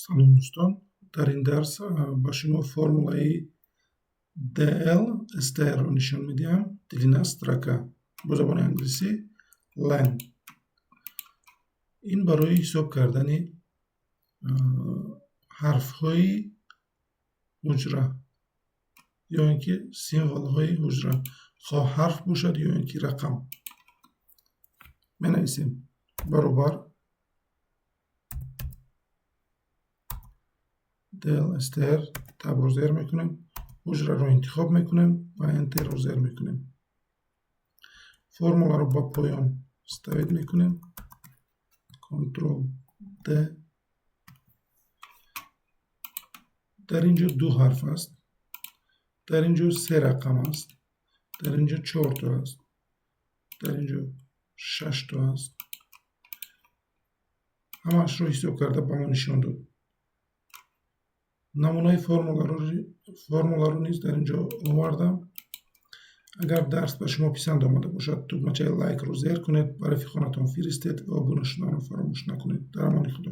Салом, дӯстон! Дар ин дарс ба шумо формулаи DL STR-ро нишон медиҳам. Длина строка, бо забони англисӣ len. Ин барои ҳисоб кардани ҳарфҳои ҳуҷра ё ин ки символҳои ҳуҷра, хоҳ ҳарф бошад ё ин ки рақам. Менависем баробар DL STR, Tab ро зер мекунем, ҳуҷраро интихоб мекунем ва Enter ро зер мекунем. Формуларо ба поён вставить мекунем. Ctrl D. Дар ин ҷо ду ҳарф аст, дар ин ҷо се рақам аст, дар ин ҷо чорто аст, дар ин ҷо шашто аст. Ҳамаашро ҳисоб карда ба мо нишон дод. Намунаи формуларо низ дар ин ҷо овардам. Агар дарс ба шумо писанд омада бошад, тугмачаи лайкро зер кунед, ба рафиқонатон фиристед ва обуна шуданро фаромӯш накунед. Дар амони Худо.